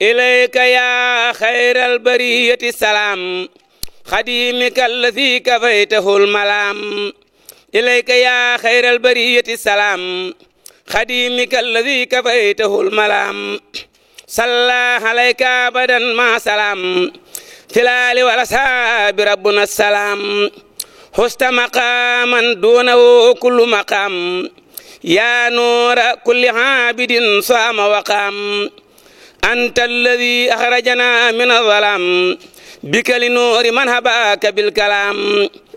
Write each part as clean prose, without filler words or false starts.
إليك يا خير البرية السلام خديمك الذي كفيته الملام إليك يا خير البرية السلام خديمك الذي كفيته الملام صلى عليك أبدا ما سلام في الآل والأصحاب ربنا السلام حست مقاما دونه كل مقام يا نور كل عابد صام وقام أنت الذي أخرجنا من الظلام بك لنور من هباك بالكلام.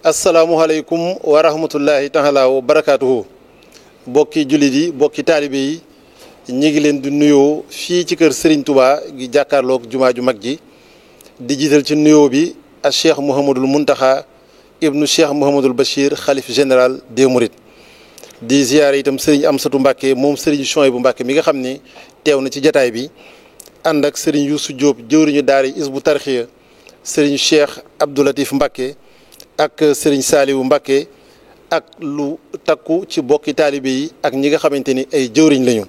asalaamualeykum wa rahmatullahi taala wa barakaatuhu bokki jullit yi bokki taalibe yi ñi ngi leen di nuyoo fii ci kër Serigne Touba gi jàkkaarloog jumaa ju mag ji di jiital ci nuyoo bi ak Cheikh Mouhamadul Mountakha ibnu Cheikh Mouhamadul Bachir xalif général des Mourides di ziyaare itam Serigne Amsatou Mbacke moom Serigne Chouaïbou Mbacke mi nga xam ni teew na ci jataay bi ànd ak Serigne Youssou Diop jëwriñu daara Hizbut Tarqiyyah Serigne Cheikh Abdou Latif Mbacke ak Serigne Saliou Mbacke ak lu takku ci bokki taalibe yi ak ñi nga xamante ni ay jëwriñ lañu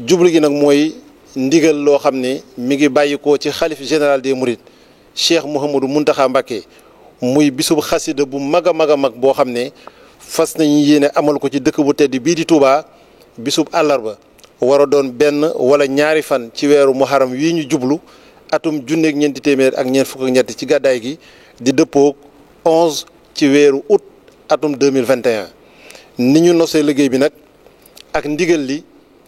jublu gi nag mooy ndigal loo xam ne mi ngi bàyyikoo ci xalif général des Mourides Cheikh Mouhamadou Mountakha Mbacke muy bisub xasida bu mag a mag a mag boo xam ne fas nañu yéene amal ko ci dëkk bu tedd bii di Touba bisub àllarba war a doon benn wala ñaari fan ci weeru muharram wii ñu jublu atum junneeg ñeenti téeméer ak ñeent fukk ak ñett ci gàddaay gi di dëppoog 11 ci weeru août atum 2021 ni ñu nosee liggéey bi nag ak ndigal li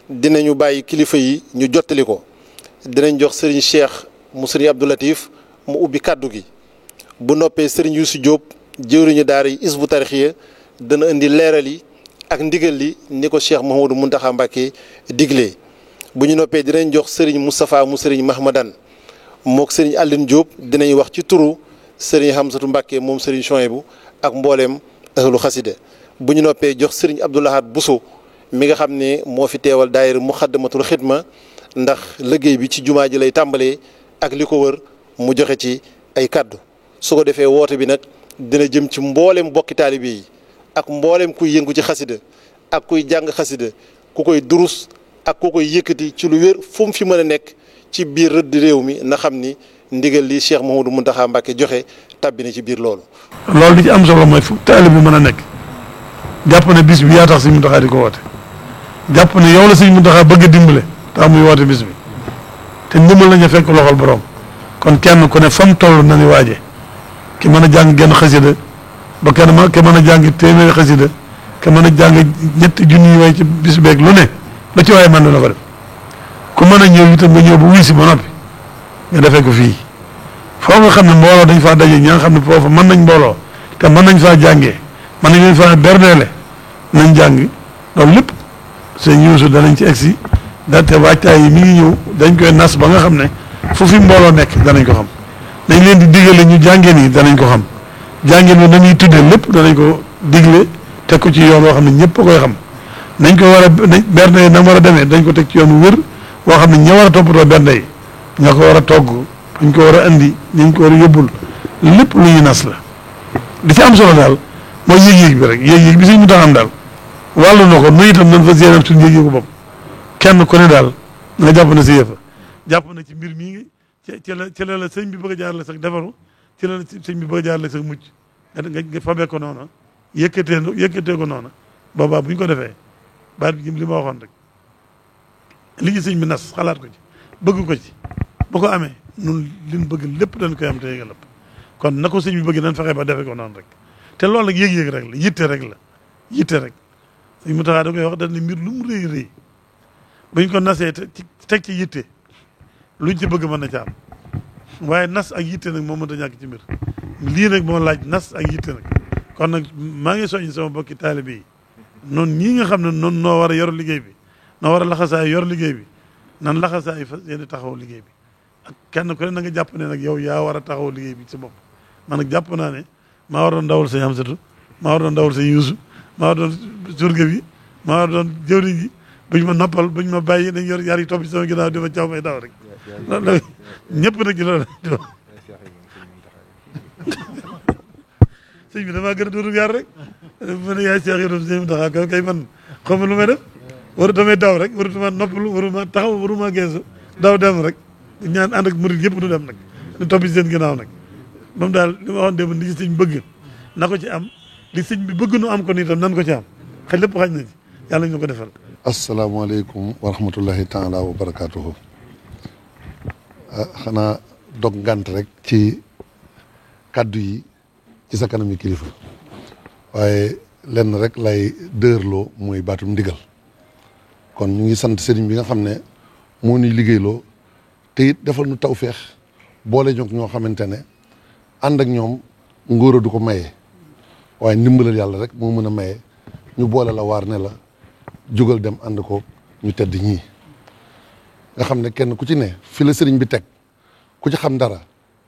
dinañu bàyyi kilifa yi ñu jottali ko dinañ jox Serigne Cheikh mu Serigne Abdou Latif mu ubbi kàddu gi bu noppee Serigne Youssou Diop jëwriñu daara yi Hizbut Tarqiyyah dana indi leeral yi ak ndigal li ni ko Cheikh Mouhamadou Mountakha Mbacke diglee bu ñu noppee dinañ jox Serigne Moustapha mu Serigne Mahmadan mook Serigne Aline Diop dinañ wax ci turu Serigne Hamsatou Mbacke moom Serigne Chouaïbou ak mbooleem ahlu xasida bu ñu noppee jox Serigne Abdoulahad Bousso mi nga xam ne moo fi teewal daayira Muxaddamatul Xidma ndax liggéey bi ci jumaa ji lay tàmbalee ak li ko wër mu joxe ci ay kaddu su ko defee woote bi nag dina jëm ci mbooleem bokki taalibe yi ak mbooleem kuy yëngu ci xasida ak kuy jàng xasida ku koy durus ak ku koy yëkkati ci lu wér fu mu fi mën a nekk ci biir rëdd réew mi na xam ni ndigal li Cheikh Mouhamadou Mountakha Mbacke joxe tàbbi na ci biir loolu. loolu li ci am solo mooy fu taalibe bi mën a nekk jàpp ne bis bi yaa tax Sëñ Mountakha di ko woote jàpp ne yow la Sëñ Mountakha bëgg a dimbale tax muy woote bis bi te ndimbal la ñu fekk loxol borom kon kenn ku ne fam toll na ni waaje ki mën a jàng genn xasida ba kenn ki mën a jàng téeméeri xasida ki mën a jàng ñetti junni way ci bis beeg lu ne la ci waaye mën na ko def ku mën a ñëw itam nga ñëw bu wuy si ba noppi nga defee ko fii foo nga xam ne mbooloo dañ faa daje ñi nga xam ne foofu mën nañ mbooloo te mën nañ faa jàngee mën nañ leen faa berdeele nañ jàng loolu lépp seen yuusu danañ ci egsi date waajtaay yi mi ngi ñëw dañ koy nas ba nga xam ne fu fi mbooloo nekk danañ ko xam nañ leen di digale ñu jàngee nii danañ ko xam jàngeen bi nañuy tuddee lépp danañ ko digle teg ko ci yoon woo xam ne ñëpp a koy xam nañ ko war a bernde yi na war a demee dañ ko teg ci yoon wër woo xam ne ña war a toppatoo bernde yi ña ko war a togg dañ ko war a andi ñu ko war a yóbbul lépp lu ñu nas la di ci am solo daal mooy yéeg-yéeg bi rek yéeg-yéeg bi Sëñ Mountakha am daal wàllu na ko nu itam nañ fa séenam suñu yéeg-yéegu bopp kenn ku ne daal nga jàpp na si yëfa jàpp na ci mbir mii ci la sëñ bi bëgg a jaarale sax defaru ci la sëñ bi bëgg a jaarale sax mucc nga fabee ko noona yëkkatee ko noona boobaa bu ñu ko defee baat bi li ma waxoon rek li ñu sëñ bi nas xalaat ko ci bëgg ko ci bu ko amee nun liñ bëgg lépp dañ koy am te yëgal lépp kon na ko sëñ bi bëgg nañ fexe ba defee ko noonu rek te loolu nag yëg-yëg rek la yitte rek la yitte rek sëñ Mountakha da koy wax dañ ne mbir lu mu rëy rëy buñ ko nasee teg ci yitte luñ ci bëgg mën na ci am waaye nas ak yitte nag moo mënta ñàkk ci mbir lii nag moo laaj nas ak yitte nag kon nag maa ngi soññ sama bokki taalibe yi noonu ñii nga xam ne noonu noo war a yor liggéey bi noo war a laxasaay yor liggéey bi nan laxasaay fas yéene taxaw liggéey bi ak kenn ku ne na nga jàpp ne nag yow yaa war a taxaw liggéey bi ci bopp man nag jàpp naa ne maa war doon ndawal Sëñ Amsatu maa war doon ndawal Sëñ Yuusu maa war doon surga bi maa war doon jëwriñ ji buñ ma noppal buñ ma bàyyi nañ yor yar yi topp ci sama ginnaaw di ma caw may daw rek loolu ñëpp nag ci loolu sëñ bi damaa gën a dóoru yar rek ma ne yaay Cheikh Ibrahima Sëñ Mountakha kay man xaw ma lu may def waru damay daw rek warutuma noppalu waruma taxaw waruma geesu daw dem rek di ñaan ànd ak murid yëpp du dem nag ñu topp ci seen ginnaaw nag moom daal li ma waxoon démb li ci sëñ bëgg na ko ci am li sëñ bi bëgg nu am ko nii tam nan ko ci am xëy lépp xañ na ci yàlla ñu ko defal. asalaamaaleykum wa rahmatullahi taala wa barakaatuhu. xanaa dog ngant rek ci kàddu yi ci sa kanami kilifa waaye lenn rek lay dërloo mooy baatum ndigal kon ñu ngi sant sëriñ bi nga xam ne moo ñuy liggéeyloo te it defal nu tawféex boole ñoog ñoo xamante ne ànd ak ñoom ngóora du ko maye waaye ndimbalal yàlla rek moo mën a maye ñu boole la waar ne la jógal dem ànd ko ñu tedd ñii nga xam ne kenn ku ci ne fi la sëriñ bi teg ku ci xam dara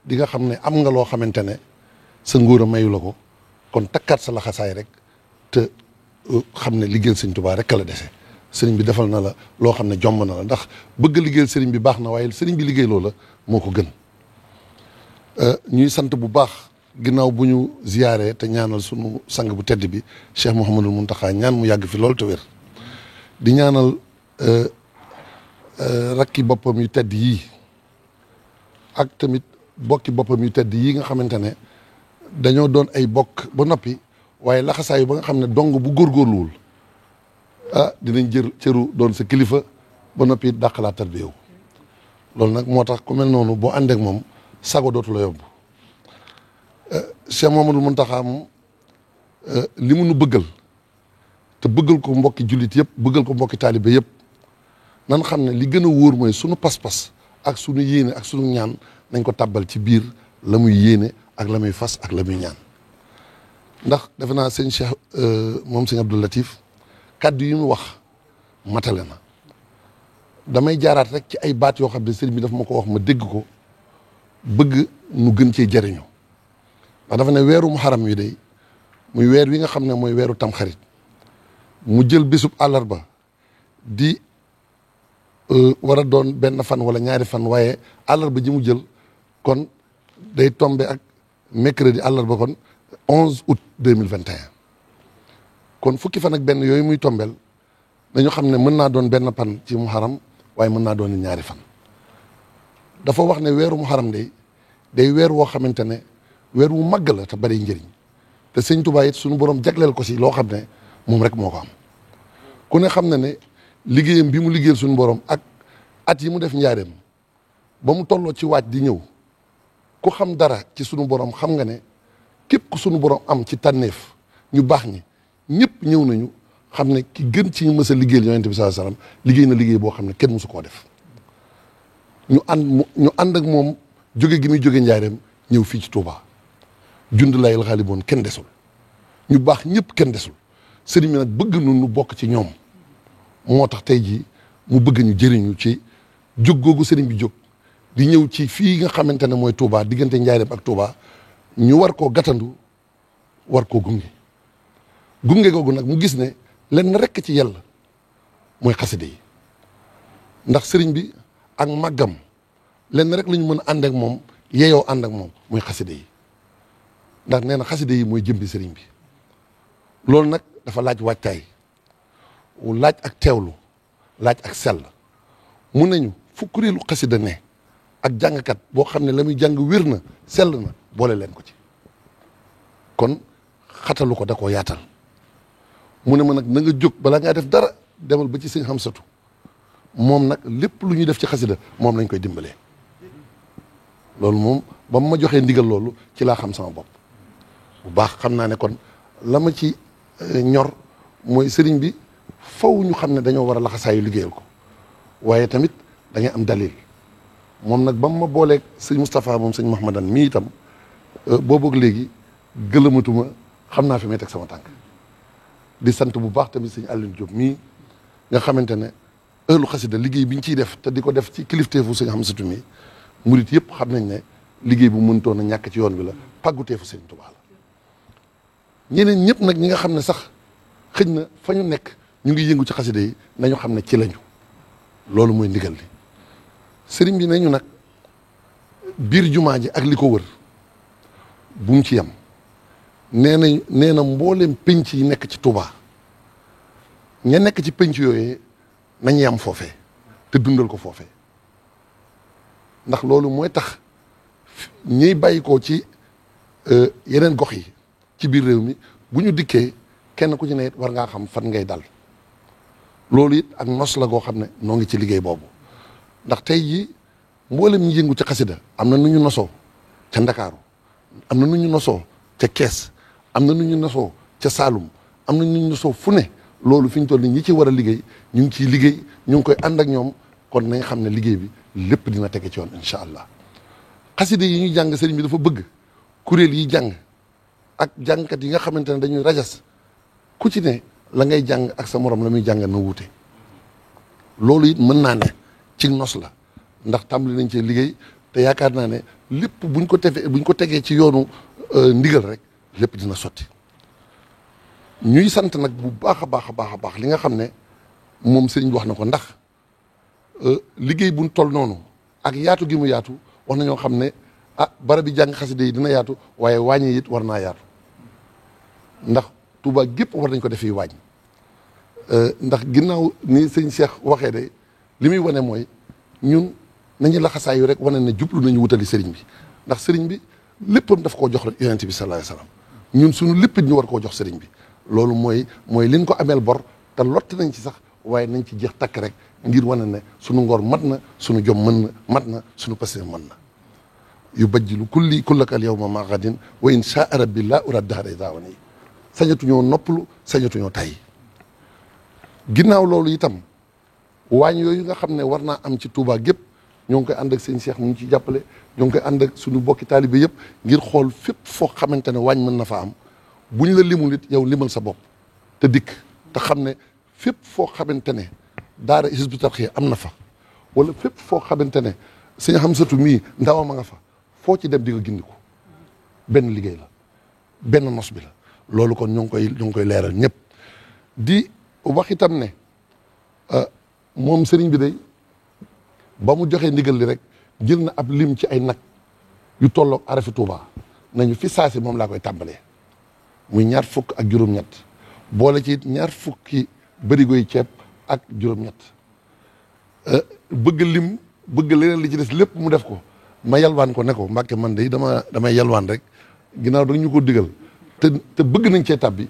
di nga xam ne am nga loo xamante ne sa ngóora mayu la ko kon takkaat sa laxasaay rek te xam ne liggéeyal sëriñ Tuubaa rek la dese sëriñ bi defal na la loo xam ne jomb na la ndax bëgg liggéeyal sëriñ bi baax na waaye sëriñ bi liggéey loo la moo ko gën ñuy sant bu baax ginnaaw bu ñu ziyaaree te ñaanal sunu sang bu tedd bi Cheikh Mouhamadul Mountakha ñaan mu yàgg fi loolu te wér di ñaanal rakki boppam yu tedd yii ak tamit bokki boppam yu tedd yii nga xamante ne dañoo doon ay bokk ba noppi waaye laxasaayu ba nga xam ne dong bu góorgóorluwul dinañ jër cëru doon sa kilifa ba noppi dàqalaa tarbiya loolu nag moo tax ku mel noonu boo ànd ak moom sago dootu la yomb Cheikh Mouhamadou Mountakha moom li mu nu bëggal te bëggal ko mbokki jullit yëpp bëggal ko mbokki taalibe yëpp nan xam ne li gën a wóor mooy sunu pas-pas ak sunu yéene ak sunu ñaan nañ ko tàbbal ci biir la muy yéene ak la muy fas ak la muy ñaan ndax defe naa sëñ Cheikh moom sëñ Abdou Latif kàddu yi mu wax matale na damay jaaraat rek ci ay baat yoo xam ne sëriñ bi daf ma ko wax ma dégg ko bëgg nu gën cee jëriñu ndax dafa ne weeru muharram wi day muy weer wi nga xam ne mooy weeru tamxarit mu jël bésub àllarba di war a doon benn fan wala ñaari fan waaye àllarba ji mu jël kon day tombe ak mercredi àllarba kon 11 août 2021 kon fukki fan ak benn yooyu muy tombeel dañu xam ne mën naa doon benn fan ci muharram waaye mën naa doon ñaari fan dafa wax ne weeru muharram day weer woo xamante ne weer wu màgg la te bari njëriñ te sëñ Tuubaa it suñu borom jagleel ko si loo xam ne moom rek moo ko am ku ne xam na ne liggéeyam bi mu liggéeyal suñu borom ak at yi mu def njaareem ba mu tolloo ci waaj di ñëw ku xam dara ci suñu borom xam nga ne képp ku suñu borom am ci tànneef ñu baax ñi ñëpp ñëw nañu xam ne ki gën ci ñu mës a liggéeyal yonent bi sallallahu alayhi wasallam liggéey na liggéey boo xam ne kenn mësu koo def ñu ànd ak moom jóge gi muy jóge njaareem ñëw fii ci Touba jund layil xaaliboon kenn desul ñu baax ñëpp kenn desul sëriñ bi nag bëgg nu bokk ci ñoom moo tax tey jii mu bëgg ñu jëriñu ci jóg googu sëriñ bi jóg di ñëw ci fii nga xamante ne mooy Touba diggante njaareem ak Touba ñu war koo gàttandu war koo gunge googu nag mu gis ne lenn rekk ci yàlla mooy xaside yi ndax sëriñ bi ak màggam lenn rek la ñu mën a ànd ak moom yeeyoo ànd ak moom mooy xaside yi ndax nee na xaside yi mooy jëmbi sëriñ bi loolu nag dafa laaj waajtaay laaj ak teewlu laaj ak sell mun nañu fu kuréelu xasida ne ak jàngkat boo xam ne la muy jàng wér na sell na boole leen ko ci kon xatalu ko da koo yaatal mu ne ma nag na nga jóg balaa ngaa def dara demal ba ci sëñ Xamsatu moom nag lépp lu ñuy def ci xasida moom lañ koy dimbalee loolu moom ba mu ma joxee ndigal loolu ci laa xam sama bopp bu baax xam naa ne kon la ma ci ñor mooy sëriñ bi faw ñu xam ne dañoo war a laxasaayu liggéeyal ko waaye tamit da ngay am dalil moom nag ba mu ma booleeg sëñ Moustapha moom sëñ Mahmadan mii itam booboog léegi gëlëmatuma xam naa fi may teg sama tànk di sant bu baax tamit sëñ Alioune Diop mii nga xamante ne ëllu xasida liggéey bi ñu ciy def te di ko def ci kilifteefu sëñ Xamsatu mii murit yëpp xam nañ ne liggéey bu mëntoon a ñàkk ci yoon bi la pàgguteefu sëñ Tuubaa la ñeneen ñëpp nag ñi nga xam ne sax xëj na fa ñu nekk ñu ngi yëngu ci xasida yi nañu xam ne ci lañu loolu mooy ndigal li sëriñ bi nañu nag biir jumaa ji ak li ko wër bu mu ci yem nee na mbooleem penc yi nekk ci Touba ña nekk ci penc yooyee nañ yam foofee te dundal ko foofee ndax loolu mooy tax ñiy bàyyi ko ci yeneen gox yi ci biir réew mi bu ñu dikkee kenn ku ci ne it war ngaa xam fan ngay dal loolu it ak nos la goo xam ne noo ngi ci liggéey boobu ndax tey jii mboolem ñi yëngu ci xasida am na nu ñu nosoo ca Ndakaaru am na nu ñu nosoo ca Kees am na nu ñu nosoo ca Saalum am na nu ñu nosoo fu ne loolu fi ñu toll nii ñi ci war a liggéey ñu ngi ciy liggéey ñu ngi koy ànd ak ñoom kon nañ xam ne liggéey bi lépp dina tege ci yoon incha allah xasida yi ñuy jàng sëriñ bi dafa bëgg kuréel yi jàng ak jàngkat yi nga xamante ne dañuy rajas ku ci ne la ngay jàng ak sa morom la muy jàng na wuute loolu it mën naa ne ci nos la ndax tàmbali nañ cee liggéey te yaakaar naa ne lépp buñ ko tegee ci yoonu ndigal rek lépp dina sotti ñuy sant nag bu baax a baax li nga xam ne moom sëriñ bi wax na ko ndax liggéey buñ toll noonu ak yaatu gi mu yaatu wax nañoo xam ne barab bi jàng xasida yi dina yaatu waaye wàññi it war naa yaatu ndax Touba gépp war nañ ko def yi wàññi ndax ginnaaw ni sëñ Cheikh waxee de li muy wane mooy ñun nañu laxasaayu rek wane ne jublu nañu wutali sëriñ bi ndax sëriñ bi léppam daf koo jox la yonent bi sallallahu alayhi wasallam ñun suñu lépp ñu war koo jox sëriñ bi loolu mooy liñ ko ameel bor te lott nañ ci sax waaye nañ ci jeex takk rek ngir wane ne suñu ngor mat na suñu jom mën na mat na suñu passé mën na yu bajjilu kullaka al yawma ma gadin wa in shaa rabbi laa ura dahra daawani sañatuñoo noppalu sañatuñoo tay ginnaaw loolu itam waañ yooyu nga xam ne war naa am ci Touba gépp ñoo ngi koy ànd ak seen Cheikh mu ngi ci jàppale ñoo ngi koy ànd ak suñu bokki taalibe yëpp ngir xool fépp foo xamante ne waañ mën na fa am buñ la limul it yow limal sa bopp te dikk te xam ne fépp foo xamante ne daara Hizbut Tarqiyyah am na fa wala fépp foo xamante ne sëñ Hamsatu mii ndawam a nga fa foo ci dem di nga gindi ko benn liggéey la benn nos bi la loolu kon ñu ngi koy leeral ñëpp di wax itam ne moom sëriñ bi day ba mu joxee ndigal li rek jël na ab lim ci ay nag yu tolloog arafi Touba nañu fi saasi moom laa koy tàmbalee muy 20 ak juróom-ñett boole ci 20 bërigoy ceeb ak juróom-ñett bëgg lim bëgg leneen li ci des lépp mu def ko ma yalwaan ko ne ko Mbàkke man de damay yalwaan rek ginnaaw da ñu ko digal te bëgg nañ cee tabbi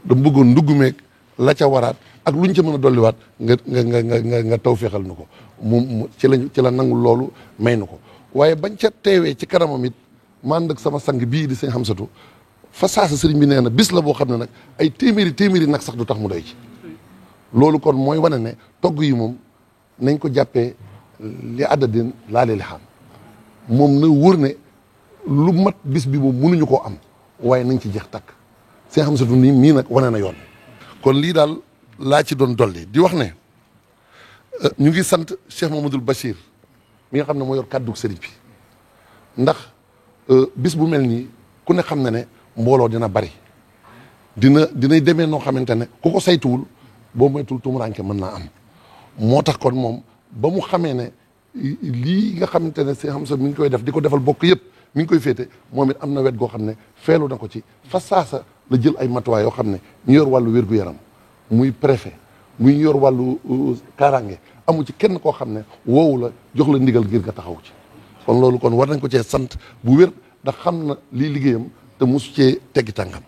dama bëggoon ndugg meeg la ca waraat ak lu ñu ca mën a dolliwaat nga taw féexal na ko mu ci la nangul loolu may na ko waaye bañ ca teewee ci kanamam it man ak sama sang bii di sëñ Hamsatu fa saasa sëriñ bi nee na bis la boo xam ne nag ay téeméeri nag sax du tax mu doy ci loolu kon mooy wane ne togg yi moom nañ ko jàppee li àddadin laale li xam moom na wóor ne lu mat bis bi moom mënuñu koo am waaye nañ ci jeex takk sëñ Hamsatu nii mii nag wane na yoon kon lii daal laa ci doon dolli di wax ne ñu ngi sant Cheikh Mamadou Bachir mi nga xam ne moo yor kàddu sëriñ bi ndax bis bu mel nii ku ne xam na ne mbooloo dina bari dinay demee noo xamante ne ku ko saytuwul boo moytul tumuranke mën naa am moo tax kon moom ba mu xamee ne lii nga xamante ne si xam sa mi ngi koy def di ko defal bokk yëpp mi ngi koy féete moom it am na wet goo xam ne feelu na ko ci fa saasa la jël ay matuwaay yoo xam ne ñu yor wàllu wér-gu-yaram muy préfet muy yor wàllu kaaraange amu ci kenn koo xam ne woowu la jox la ndigal ngir nga taxaw ci kon loolu kon war nañ ko cee sant bu wér ndax xam na lii liggéeyam te mosu cee teggi tànkam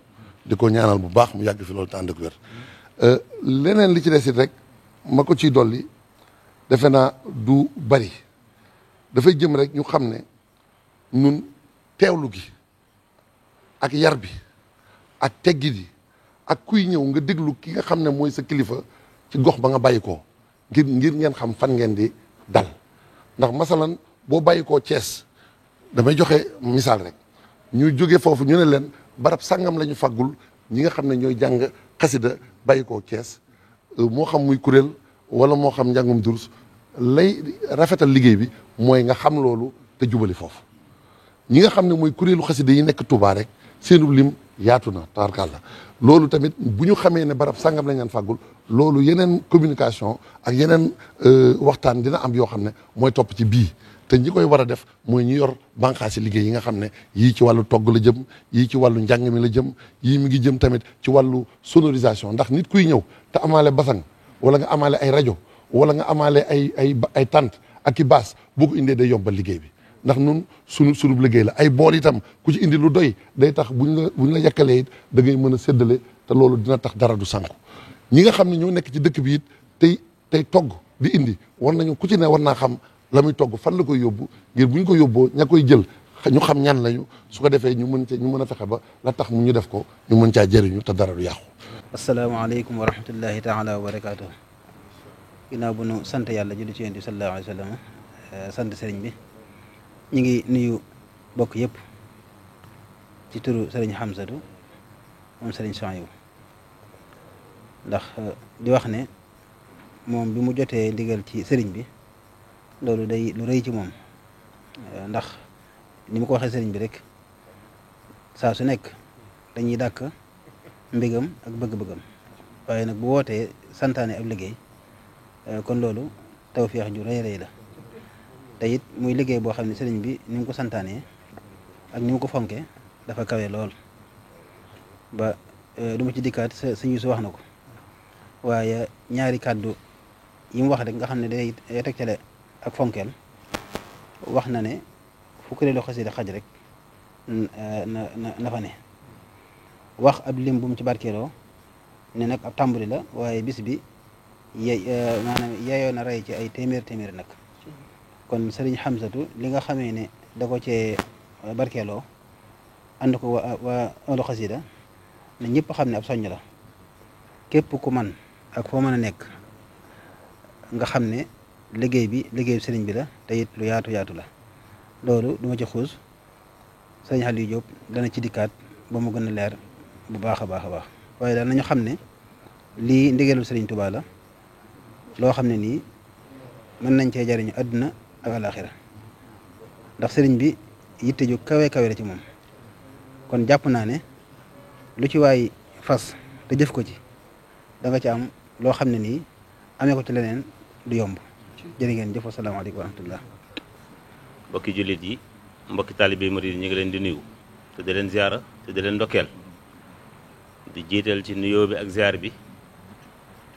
di ko ñaanal bu baax mu yàgg fi loolu te ànd ak wér leneen li ci des it rek ma ko ciy dolli defe naa du bari dafay jëm rek ñu xam ne nun teewlu gi ak yar bi ak teggi di ak kuy ñëw nga déglu ki nga xam ne mooy sa kilifa ci gox ba nga bàyyi koo ngir ngeen xam fan ngeen di dal ndax masalan boo bàyyi koo Thiès damay joxe misaal rek ñu jóge foofu ñu ne leen barab sàngam la ñu faggul ñi nga xam ne ñooy jàng xasida bàyyi koo Thiès moo xam muy kuréel wala moo xam njàngum durus lay rafetal liggéey bi mooy nga xam loolu te jubali foofu ñi nga xam ne mooy kuréelu xasida yi nekk Touba rek seenu lim yaatu na tabarkàlla loolu tamit bu ñu xamee ne barab sàngam lañ leen fàggul loolu yeneen communication ak yeneen waxtaan dina am yoo xam ne mooy topp ci bii te ñi koy war a def mooy ñu yor bànqaasi liggéey yi nga xam ne yii ci wàllu togg la jëm yii ci wàllu njàng mi la jëm yii mi ngi jëm tamit ci wàllu sonorisation ndax nit kuy ñëw te amaale basang wala nga amaale ay rajo wala nga amaale ay tànt ak i baas boo ko indee day yombal liggéey bi ndax nun sunu liggéey la ay bool itam ku ci indi lu doy day tax buñ la yekkalee it da ngay mën a séddale te loolu dina tax dara du sànku ñi nga xam ne ñoo nekk ci dëkk bi it tey togg di indi war nañu ku ci ne war naa xam la muy togg fan la koy yóbbu ngir bu ñu ko yóbboo ña koy jël ñu xam ñan lañu su ko defee ñu mën a fexe ba la tax mu ñu def ko ñu mën caa jëriñu te dara du yàqu. asalaamaaleykum wa rahmatullahi taala wa barakaatu. ginnaaw bu nu sant yàlla julli ci yonent bi sallallahu alayhi wa sallam sant sëriñ bi ñu ngi nuyu bokk yëpp ci turu sëriñ Hamsatu moom sëriñ Souhaïbou ndax di wax ne moom bi mu jotee ndigal ci sëriñ bi loolu day lu rëy ci moom ndax ni mu ko waxee sëriñ bi rek saa su nekk dañuy dàkk mbégam ak bëgg-bëggam waaye nag bu wootee santaane ab liggéey kon loolu tawfeex ju rëy rëy la te it muy liggéey boo xam ne sëriñ bi ni mu ko santaanee ak ni mu ko fonkee dafa kawe lool ba du ma ci dikkaat sëñ su wax na ko waaye ñaari kàddu yi mu wax rek nga xam ne day tegtale ak fonkeel wax na ne fu kuréelu xasida xaj rek na fa ne wax ab lim bu mu ci barkeeloo ne nag ab tàmbali la waaye bis bi maanaam yeeyoo na rey ci ay téeméer nag kon sëriñ Hamsatu li nga xamee ne da ko cee barkeeloo ànd ko waa ahlu xasida ne ñëpp xam ne ab soññ la képp ku man ak foo mën a nekk nga xam ne liggéeyu sëriñ bi la te it lu yaatu la loolu duma ci xuus sëriñ Aliou Diop dana ci dikkaat ba mu gën a leer bu baax a baax waaye daal nañu xam ne lii ndigalu sëriñ Touba la loo xam ne nii mën nañ cee jariñu àdduna ak alaxira ndax sëriñ bi yitte ju kawe la ci moom kon jàpp naa ne lu ci waay fas te jëf ko ci da nga ci am loo xam ne nii amee ko ci leneen du yomb jërë ngeen jëf asalaamaaleykum wa rahmatullah. mbokki jullit yi mbokki taalibe murid yi ñu ngi leen di nuyu te di leen ziara te di leen ndokkeel di jiital ci nuyoo bi ak ziar bi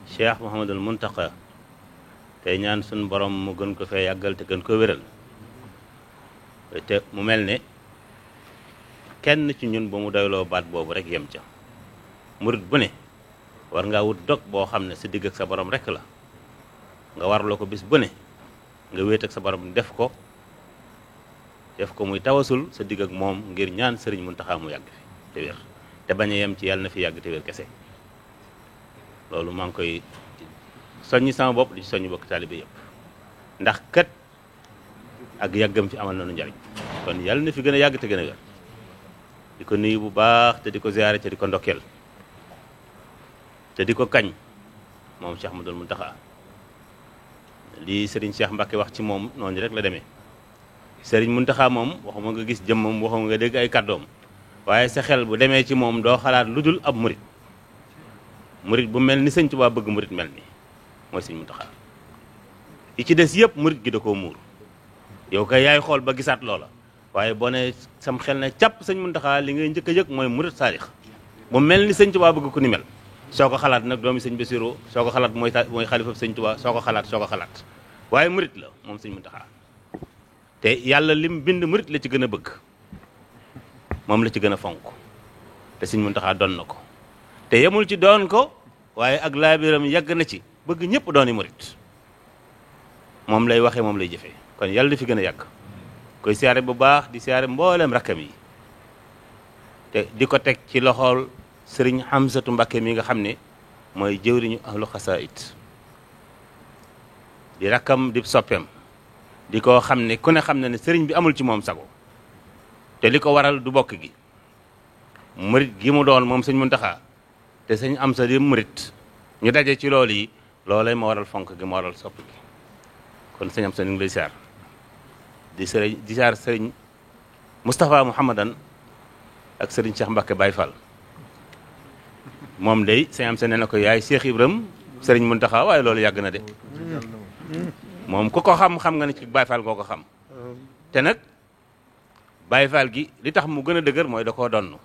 Cheikh Mouhamadul Muntaqa tey ñaan suñu borom mu gën ko fee yàggal te gën ko wéral te mu mel ne kenn ci ñun ba mu doyloo baat boobu rek yem ca murid bu ne war ngaa wut dog boo xam ne sa digg ak sa borom rek la nga warloo ko bis bu ne nga wéet ak sa borom def ko muy tawasul sa digg ak moom ngir ñaan sëriñ Muntaxa mu yàgg fi te wér te bañ a yem ci yàlla na fi yàgg te wér kese loolu maa ngi koy soññi sama bopp di ci soññi bokk taalibe yëpp ndax kat ak yàggam fi amal nañu njariñ kon yàlla na fi gën a yàgg te gën a wér di ko nuyu bu baax te di ko ziyaare te di ko ndokkeel te di ko kañ moom Cheikh Ahmadul Muntaxa lii Serigne Cheikh Mbacke wax ci moom noonu rek la demee Serigne Muntaxa moom waxuma nga gis jëmmam waxuma nga dégg ay kàddoom waaye sa xel bu demee ci moom doo xalaat lu dul ab murit bu mel ni Sëñ Tuubaa bëgg murit mel ni mooy Sëñ Muntaxa yi ci des yëpp murit gi da koo muur yow kay yaay xool ba gisaat loola waaye boo ne sam xel ne càpp Sëñ Muntaxa li ngay njëkk a yëg mooy murit saalix bu mel ni Sëñ Tuubaa bëgg ku ni mel soo ko xalaat nag doomi Sëñ Basiru soo ko xalaat mooy xalifa Sëñ Tuubaa soo ko xalaat waaye murit la moom Sëñ Muntaxa te yàlla lim bind murit la ci gën a bëgg moom la ci gën a fonk te Sëñ Muntaxa doon na ko te yemul ci doon ko waaye ak laabiram yàgg na ci bëgg ñëpp dooni murit moom lay waxee moom lay jëfee kon yàlla fi gën a yàgg koy siyaare bu baax di siyaare mbooleem rakkam yi te di ko teg ci loxool sëriñ Hamsatu Mbàkke mi nga xam ne mooy jëwriñu ahlu xasaayit di rakkam di soppeem di ko xam ne ku ne xam ne sëriñ bi amul ci moom sago te li ko waral du bokk gi murit gi mu doon moom Sëñ Muntaxa te Sëñ Amsa di murit ñu daje ci loolu yi loolay ma waral fonk gi ma waral sopp gi kon Sëñ Amsa ñu ngi lay siyaar di siyaar sëriñ Moustapha Mouhamadan ak sëriñ Cheikh Mbacke Baye Fall moom day Sëñ Amsa nee na ko yaay Cheikh Ibram sëriñ Muntaxa waaye loolu yàgg na de moom ku ko xam nga ne ci Baye Fall koo ko xam te nag Baye Fall gi li tax mu gën a dëgër mooy da koo donn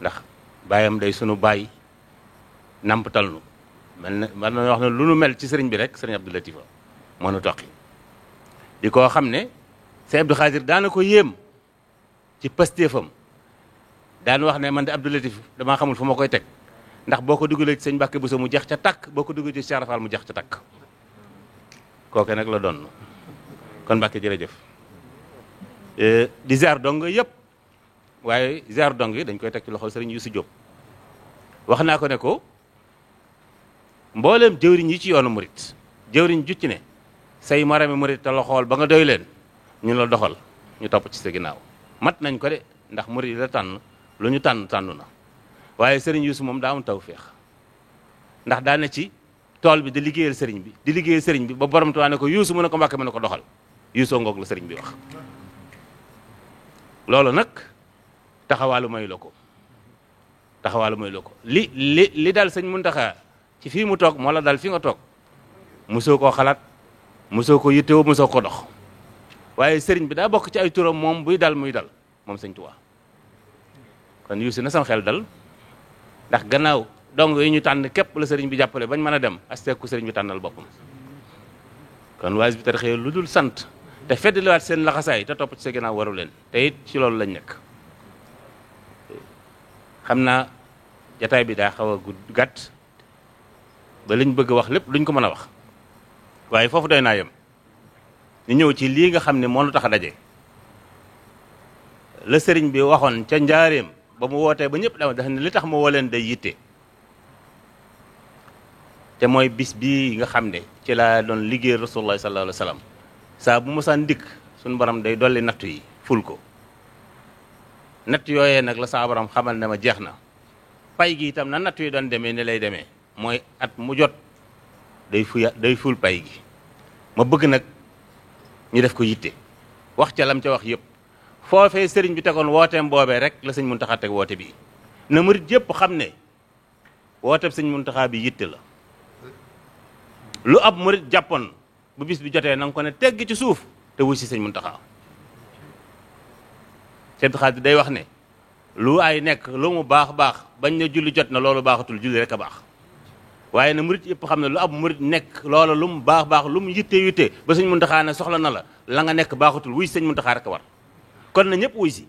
ndax baayam day sunu baay nampatal nu mel na wax ne lu nu mel ci sëriñ bi rek sëriñ Abdou Latifa moo nu toqi di koo xam ne sëñ Abdou Khadir daana ko yéem ci pastéefam daan wax ne man de Abdou Latif damaa xamul fu ma koy teg ndax boo ko dugalee ci sëñ Mbàkke Buso mu jeex ca takk boo ko dugalee ci Cheikh Rafal mu jeex ca takk kooke nag la doon kon Mbàkke jërëjëf di ziar dong yëpp waaye ziar dong yi dañ koy teg ci loxol sëriñ Youssou Diop wax naa ko ne ko mbooleem jëwriñ yi ci yoonu murit jëwriñ jucci ne say marami murit te la xool ba nga doy leen ñu la doxal ñu topp ci sa ginnaaw mat nañ ko de ndax murit yi la tànn lu ñu tànn na waaye sëriñ Youssou moom daa am tawféex ndax daa ne ci tool bi di liggéeyal sëriñ bi ba borom Tuubaa ne ko Youssou mu ne ko Mbàkke mu ne ko doxal Youssou ngoog la sëriñ bi wax loolu nag taxawaalu may la ko li dal sëñ Muntaxa ci fii mu toog moo la dal fi nga toog mosoo koo xalaat mosoo ko yittewoo mosoo ko dox waaye sëriñ bi daa bokk ci ay turam moom buy dal muy dal moom sëñ Tuubaa kon Youssou na sam xel dal ndax gannaaw dong yi ñu tànn képp la sëriñ bi jàppale bañ mën a dem asteeku sëriñ bi tànnal boppam kon waa Hizbut Tarqiyyah lu dul sant te feddliwaat seen laxasaay te topp ci sa ginnaaw waru leen te it ci loolu lañ nekk xam naa jataay bi daa xaw a gàtt ba liñ bëgg wax lépp duñ ko mën a wax waaye foofu doy naa yem ñu ñëw ci lii nga xam ne moo nu tax a daje la sëriñ bi waxoon ca njaareem ba mu wootee ba ñëpp dama dafa ne li tax ma woo leen day yitte te mooy bis bii nga xam ne ci laa doon liggéey rasulullah sallallahu alayhi wa sallam saa bu mosaan dikk suñu borom day dolli nattu yi ful ko natt yooyee nag la saa borom xamal ne ma jeex na pay gi itam na natt yi doon demee ni lay demee mooy at mu jot day ful pay gi ma bëgg nag ñu def ko yitte wax ca lam ca wax yëpp foofee sëriñ bi tegoon wooteem boobee rek la sëñ Muntaxa teg woote bi na murit yëpp xam ne wooteem sëñ Muntaxa bi yitte la lu ab murit jàppoon bu bis bi jotee na nga ko ne tegg ci suuf te wuy si sëñ Muntaxa Sëñ Xaadir day wax ne lu ay nekk lu mu baax bañ ne julli jot na loolu baaxatul julli rek a baax waaye na murit yëpp xam ne lu ab murit nekk loola lu mu baax lu mu yitte ba sëñ Muntaxa ne soxla na la nga nekk baaxatul wuy si sëñ Muntaxa rek a war kon na ñëpp wuy si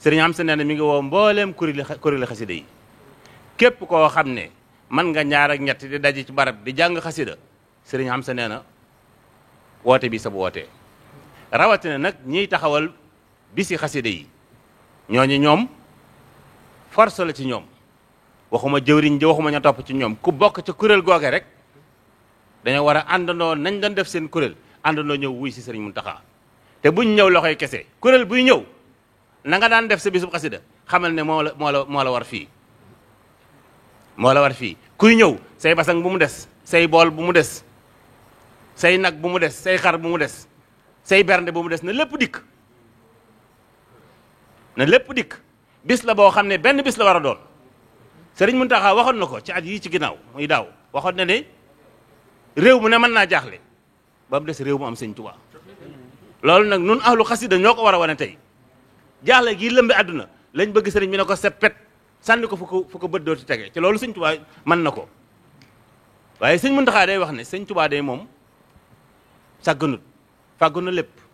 sëriñ am sa nee na mi ngi woo mbooleem kuréeli xasida yi képp koo xam ne man nga ñaar ak ñett di daje ci barab di jàng xasida sëriñ am sa nee na woote bi sa bu wootee rawatina nag ñiy taxawal bisi xasida yi ñooñu ñoom force la ci ñoom waxuma jëwriñ ji waxuma ña topp ci ñoom ku bokk ca kuréel googe rek dañoo war a àndandoo nañ doon def seen kuréel àndandoo ñëw wuy si sëriñ Muntaxa te buñ ñëw loxoy kese kuréel buy ñëw na nga daan def sa bisub xasida xamal ne moo la war fii kuy ñëw say basang bu mu des say bool bu mu des say nag bu mu des say xar bu mu des say bernde bu mu des na lépp dikk bis la boo xam ne benn bis la war a doon sëriñ Muntaxa waxoon na ko ci at yii ci ginnaaw muy daaw waxoon na ne réew mu ne mën naa jaaxle ba mu des réew mu am sëñ Tuubaa loolu nag nun ahlu xasida ñoo ko war a wane tey jaaxle gii lëmbi àdduna lañ bëgg sëriñ bi ne ko seppet sànni ko fu ko bët dooti tege ci loolu sëñ Tuubaa mën na ko waaye sëñ Muntaxa day wax ne sëñ Tuubaa day moom sàgganut fàggu na lépp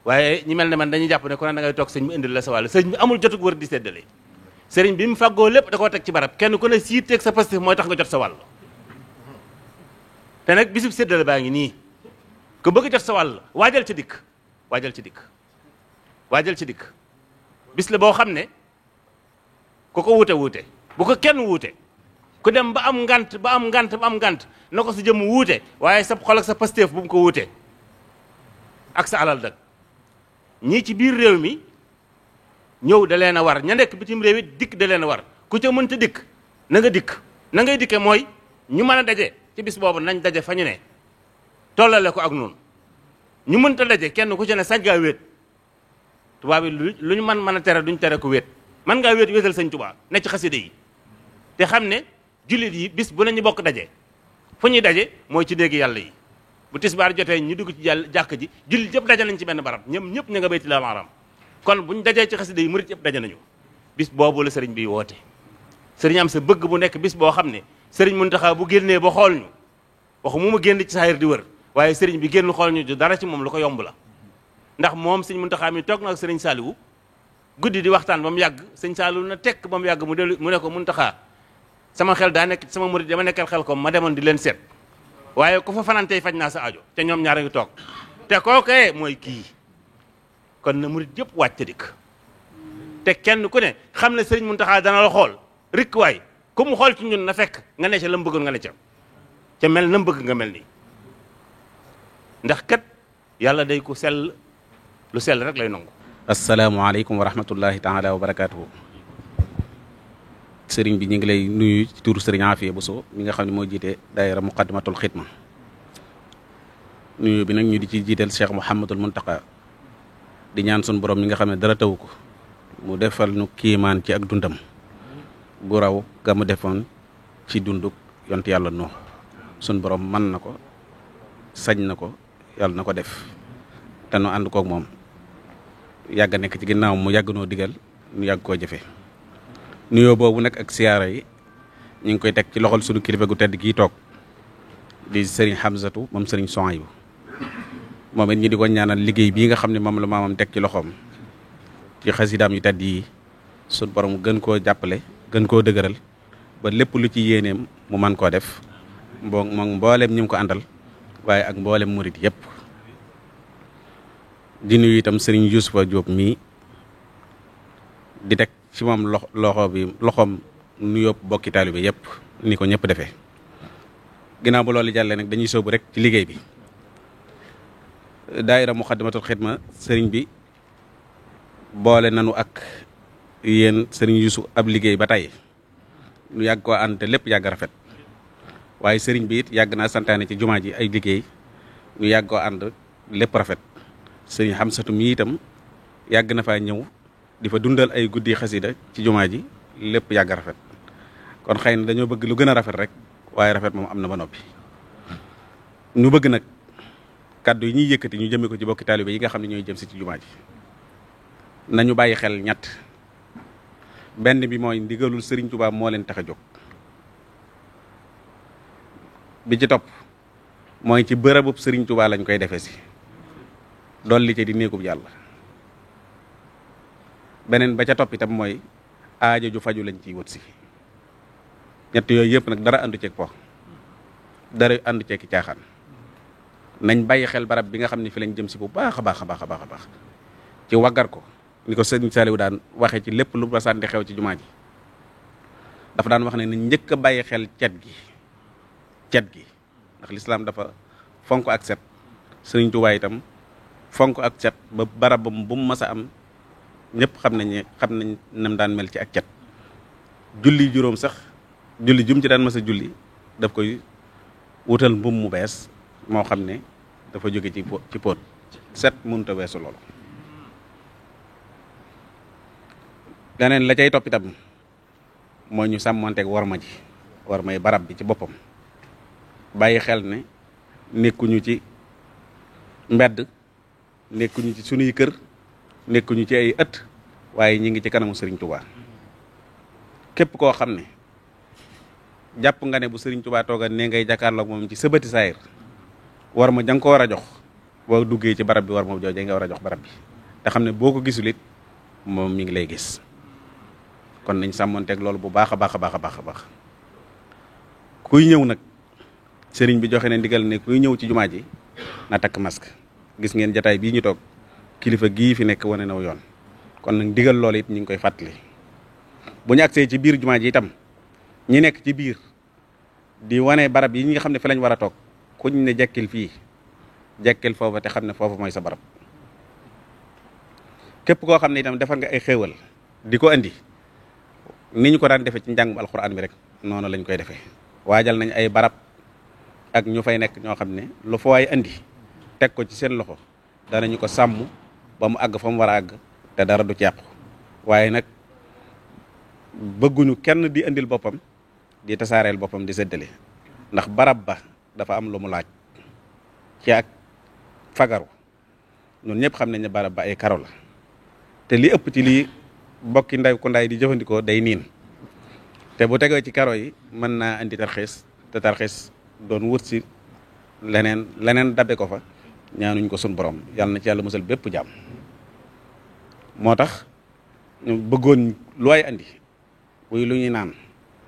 waaye ñi mel ne man dañuy jàpp ne ku ne da ngay toog sëñ bi indil la sa wàll sëñ bi amul jotug wër di séddale sëriñ bi mu fàggoo lépp da koo teg ci barab kenn ku ne siit teg sa pastif mooy tax nga jot sa wàll te nag bisub séddale baa ngi nii ku bëgg jot sa wàll waajal ci dikk bis la boo xam ne ku ko wuute bu ko kenn wuute ku dem ba am ngant na ko sa jëm wuute waaye sa xol ak sa pastif bu mu ko wuute ak sa alal dag ñii ci biir réew mi ñëw da leen a war ña nekk bitim réew it dikk da leen a war ku ca mënta dikk na nga dikk na ngay dikke mooy ñu mën a daje ci bis boobu nañ daje fa ñu ne tollale ko ak noonu ñu mënta daje kenn ku ci ne sañ gaa wéet tubaab yi lu ñu mën a tere duñ tere ko wéet mën ngaa wéetal sëñ Tuubaa ne ci xasida yi te xam ne jullit yi bis bu ne ñu bokk daje fu ñuy daje mooy ci néegi yàlla yi bu tisbaar jotee ñu dugg ci jàkk ji jullit yëpp daje nañ ci benn barab ñëpp ña nga bayti la maaram kon buñ dajee ci xasida yi murit yëpp daje nañu bis boobu la sëriñ bi woote sëriñ am sa bëgg bu nekk bis boo xam ne sëriñ Muntaxa bu génnee ba xool ñu waxu mu génn ci saayir di wër waaye sëriñ bi génn xool ñu dara ci moom lu ko yomb la ndax moom sëñ Muntaxa mi toog na ak sëriñ Saliou guddi di waxtaan ba mu yàgg sëñ Saliou na tekk ba mu yàgg mu ne ko Muntaxa sama xel daa nekk sama murid dama nekkal xel ko ma demoon di leen seet waaye ku fa fanaan tey faj naa sa aajo te ñoom ñaar a ngi toog te kookee mooy kii kon na murid yëpp wàcc dikk te kenn ku ne xam ne sëriñ Muntaxa dana la xool rikk waay ku mu xool ci ñun na fekk nga ne ca la mu bëggoon nga ne ca mel na mu bëgg nga mel nii ndax kat yàlla day ko sell lu sell rek lay nangu. asalaamaaleykum wa rahmatullahi taala wa barakaatuhu. sëriñ bi ñu ngi lay nuyu ci turu sëriñ Afia Bousso mi nga xam ne moo jiite daayira muqaddamatul xidma nuyu bi nag ñu di ci jiital Cheikh Mouhamadul Muntaqa di ñaan sun borom mi nga xam ne dara tawu ko mu defal nu kiimaan ci ak dundam gu raw ga mu defoon ci dunduk yont yàlla noo sun borom man na ko sañ na ko yàlla na ko def te nu ànd koog moom yàgg nekk ci ginnaaw mu yàgg noo digal nu yàgg koo jëfe nuyoo boobu nag ak siyaara yi ñu ngi koy teg ci loxol sunu kilifa gu tedd gii toog di sëriñ Hamzatu moom sëriñ Sohaybu moom it ñi di ko ñaanal liggéey bii nga xam ne moom la maamam teg ci loxoom ci xasidaam yu tedd yi sun borom gën koo jàppale gën koo dëgëral ba lépp lu ci yéeneem mu man koo def moom mboolem ñu ngi ko àndal waaye ak mboolem murit yépp di nuyu itam sëriñ Youssoufa Diop mii di teg ci moom loxoom nuyoo bokki taalibe yépp ni ko ñëpp defee ginnaaw ba loolu jàllee nag dañuy sóobu rek ci liggéey bi daayira muqaddamatul xidma sëriñ bi boole nanu ak yéen sëriñ Youssou ab liggéey ba tey nu yàgg koo ànd te lépp yàgg rafet waaye sëriñ bi it yàgg naa santaane ci jumaa ji ay liggéey nu yàgg koo ànd lépp rafet sëriñ Hamsatu mi itam yàgg na faa ñëw di fa dundal ay guddi xasida ci jumaa ji lépp yàgg rafet kon xëy na dañoo bëgg lu gën a rafet rek waaye rafet moom am na ba noppi ñu bëgg nag kàddu yi ñuy yëkkati ñu jëmee ko ci bokki taalibe yi nga xam ne ñooy jëm si ci jumaa ji nañu bàyyi xel ñett benn bi mooy ndigalul sëriñ Tuubaa moo leen tax a jóg bi ci topp mooy ci bërëbub sëriñ Tuubaa lañ koy defee si dolli ci di néegub yàlla beneen ba ca topp itam mooy aajo ju faju lañ ciy wut si ñett yooyu yëpp nag dara àndu ceeg po dara àndu ceeg caaxaan nañ bàyyi xel barab bi nga xam ne fi lañ jëm si bu baax a baax a baax a baax a baax ci waggar ko ni ko sëriñ Saliou daan waxee ci lépp lu ba sànni xew ci jumaa ji dafa daan wax ne nañ njëkk a bàyyi xel cet gi ndax lislaam dafa fonk ak set sëriñ Tuubaa itam fonk ak cet ba barabam bu mu mas a am ñëpp xam nañ nam daan mel ci ak cet julli juróom sax julli jum ci daan mas a julli daf koy wutal mbum mu bees moo xam ne dafa jóge ci póot set mënut a weesu loolu leneen la cay topp itam mooy ñu sàmmonteeg warma ji warmay barab bi ci boppam bàyyi xel ne nekkuñu ci mbedd nekkuñu ci sunuy kër nekkuñu ci ay ëtt waaye ñi ngi ci kanamu Serigne Touba képp koo xam ne jàpp nga ne bu Serigne Touba tooga ne ngay jàkkaarloog moom ci sëbati saayir war ma jang ko war a jox boo duggee ci barab bi war ma joojee nga war a jox barab bi te xam ne boo ko gisul it moom mi ngi lay gis kon nañ sàmmonteeg loolu bu baax a baax a baax a baax a baax kuy ñëw nag sëriñ bi joxe ne ndigal ne kuy ñëw ci jumaa ji na takk masque gis ngeen jataay bii ñu toog kilifa gii fi nekk wane naw yoon kon nag ndigal loolu it ñu ngi koy fàttali bu ñu agsee ci biir jumaa ji itam ñi nekk ci biir di wane barab yi ñi nga xam ne fi lañ war a toog kuñ ne jekkil fii jekkil foofa te xam ne foofa mooy sa barab képp koo xam ne itam defar nga ay xéewal di ko andi ni ñu ko daan defee ci njàngum alxuraan bi rek noonu lañ koy defee waajal nañ ay barab ak ñu fay nekk ñoo xam ne lu fa waay andi teg ko ci seen loxo danañu ko sàmm ba mu àgg fa mu war a àgg te dara du ci yàqu waaye nag bëgguñu kenn di andil boppam di tasaareel boppam di séddale ndax barab ba dafa am lu mu laaj ci ak fagaru ñun ñëpp xam nañ ne barab ba ay karo la te li ëpp ci lii bokki nday ku nday di jëfandikoo day niin te bu tegee ci karo yi mën naa indi tarxiis te tarxiis doon wut si leneen dabe ko fa ñaanuñ ko sun borom yàlla na ci yàlla musal bépp jaam. moo tax ñu bëggoon lu waay andi wuy lu ñuy naan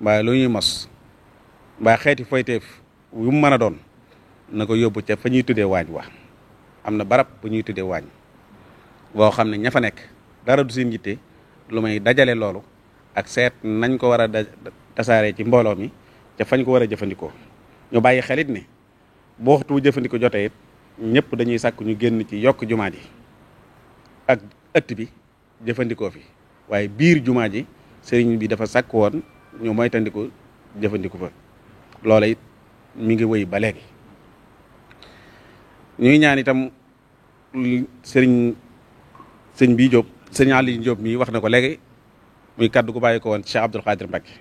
mbaa lu ñuy mos mbaa xeeti foyteef yu mu mën a doon na ko yóbbu ca fa ñuy tuddee waañ wa am na barab bu ñuy tuddee waañ boo xam ne ña fa nekk dara du seen yitte lu may dajale loolu ak seet nañ ko war a tasaaree ci mbooloo mi ca fañ ko war a jëfandikoo ñu bàyyi xelit ne boo waxtu jëfandikoo jotee it ñëpp dañuy sàkk ñu génn ci yokk jumaa ji ak ëtt bi jëfandikoo fi waaye biir jumaa ji sëriñ bi dafa sàkk woon ñu moytandiku jëfandiku fa loola it mi ngi wéy ba léegi ñuy ñaan itam sëriñ bi Diop sëriñ Aliou Diop mii wax na ko léegi muy kaddu gu bàyyi ko woon Cheikh Abdoul Khadir Mbacké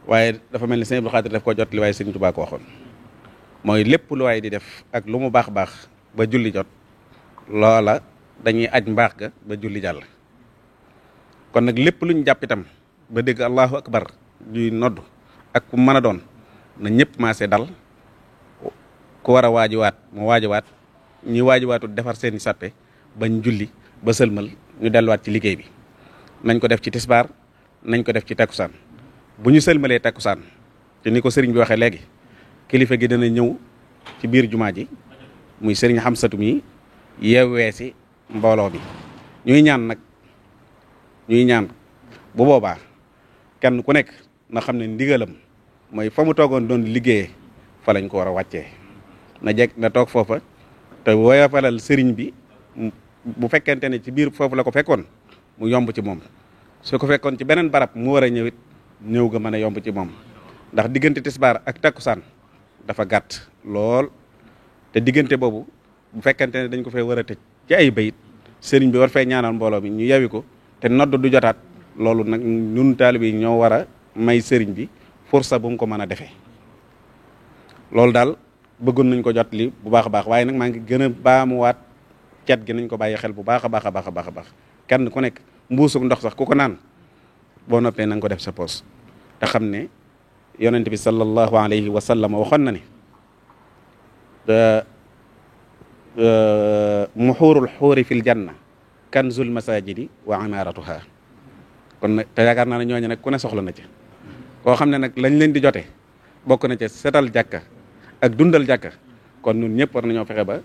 waaye dafa mel ni sëriñ Abdoul Khadir daf ko jot li waaye sëriñ Touba ko waxoon mooy lépp lu waay di def ak lu mu baax baax ba julli jot loola dañuy aj mbaax ga ba julli jàll kon nag lépp luñ jàpp itam ba dégg allahu akbar juy nodd ak ku mën a doon na ñëpp maase dal ku war a waajiwaat mu waajiwaat ñi waajiwaatul defar seeni sàppe bañ julli ba sëlmal ñu delluwaat ci liggéey bi nañ ko def ci tisbaar nañ ko def ci takkusaan bu ñu sëlmalee takkusaan te ni ko sëriñ bi waxee léegi kilifa gi dana ñëw ci biir jumaa ji muy sëriñ Xamsatu mi yeewee si mbooloo bi ñuy ñaan bu boobaa kenn ku nekk na xam ne ndigalam mooy fa mu toogoon doon liggéeyee fa lañ ko war a wàccee na toog foofa te woyofalal sëriñ bi bu fekkente ne ci biir foofu la ko fekkoon mu yomb ci moom su ko fekkoon ci beneen barab mu war a ñëwit ñëw ga mën a yomb ci moom ndax diggante tisbaar ak takkusaan dafa gàtt lool te diggante boobu bu fekkente ne dañ ko fay war a tëj ci ay bayit sëriñ bi war fay ñaanal mbooloo mi ñu yewi ko te nodd du jotaat loolu nag ñun taalibe yi ñoo war a may sëriñ bi fursa bu mu ko mën a defee loolu daal bëggoon nañ ko jot li bu baax a baax waaye nag maa ngi gën a baamuwaat cet gi nañ ko bàyyi xel bu baax a baax a baax a baax a baax kenn ku nekk mbuusuk ndox sax ku ko naan boo noppee na nga ko def sa poos te xam ne yonent bi sallallahu alayhi wa sallam waxoon na ne muxuurul xuuri fil janna kanzul masajidi wa imaratuha kon nag te yaakaar naa ne ñooñu nag ku ne soxla na ca koo xam ne nag lañ leen di jote bokk na ca setal jàkka ak dundal jàkka kon ñun ñëpp war nañoo fexe ba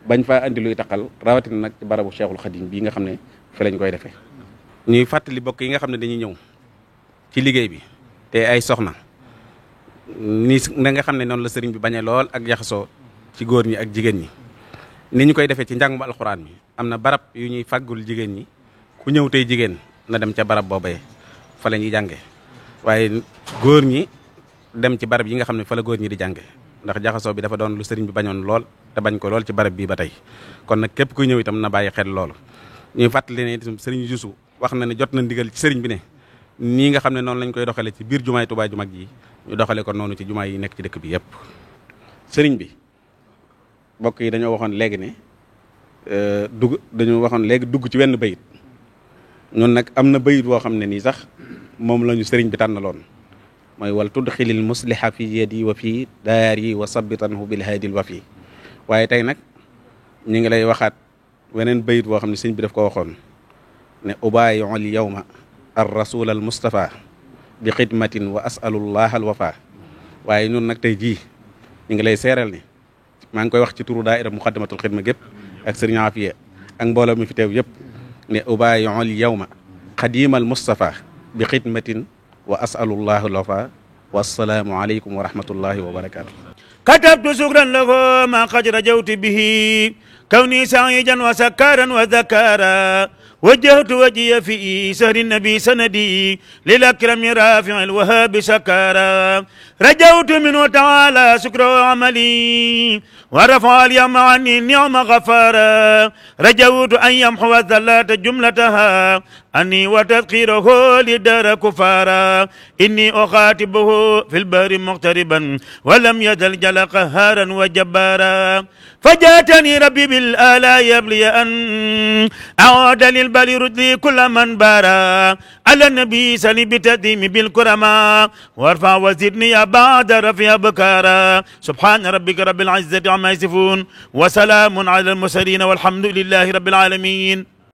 bañ faa andi luy taqal rawatina nag ci barabu Cheikhul Khadim bii nga xam ne fi lañ koy defee. ñuy fàttali bokk yi nga xam ne dañuy ñëw ci liggéey bi te ay soxna ni nga xam ne noonu la sëriñ bi bañee lool ak jaxasoo ci góor ñi ak jigéen ñi ni ñu koy defee ci njàngum alxuraan mi am na barab yu ñuy fàggul jigéen ñi ku ñëw tey jigéen na dem ca barab boobee fa la ñuy jànge waaye góor ñi dem ci barab yi nga xam ne fa la góor ñi di jànge ndax jaxasoo bi dafa doon lu sëriñ bi bañoon lool te bañ ko lool ci barab bii ba tey kon nag képp kuy ñëw itam na bàyyi xel loolu ñuy fàttali ne itam sëriñ Yuusu wax na ne jot na ndigal ci sëriñ bi ne nii nga xam ne noonu lañ koy doxale ci biir jumaay Tuubaa ju mag ji ñu doxale ko noonu ci jumaa yi nekk ci dëkk bi yépp sëriñ bi mbokk yi dañoo waxoon léegi ne dugg ci wenn bayit ñun nag am na bayit boo xam ne nii sax moom la ñu sëriñ bi tànnaloon mooy wal tudxilil musliha fi yadi wa fi daari wa sabitanhu bil haadil wa fi waaye tey nag ñu ngi lay waxaat weneen bayit boo xam ne sëriñ bi daf ko waxoon ne ubaayiul yawma ar rasul al mustafa bi xidmatin wa asalullah al wafa waaye ñun nag tey jii ñu ngi lay seeral ne maa ngi koy wax ci turu daaira muxaddamatul xidma gépp ak sëriñ Afiya ak mbooloo mi fi teew yëpp ne ubaayiul yawma xadimal mustafa bi xidmatin wa asalullah al wafa wassalaamu aleykum wa rahmatullahi wa barakatu كتبت شكرا له ما قد رجوت به كوني سعيدا وسكارا وذكارا وجهت وجهي في سهر النبي سندي للأكرم رافع الوهاب سكارا رجوت منه تعالى شكر عملي ورفع اليوم عني النعم غفارا رجوت أن يمحو الذلات جملتها أني وتذكيره لدار كفارا إني أخاطبه في البر مغتربا ولم يزل جل قهارا وجبارا فجاتني ربي بالآلاء يبلي أن أعود للبر ردي كل من بارا على النبي سلي بتديم بالكرما وارفع وزدني بعد رفيع بكارا سبحان ربك رب العزة عما يصفون وسلام على المرسلين والحمد لله رب العالمين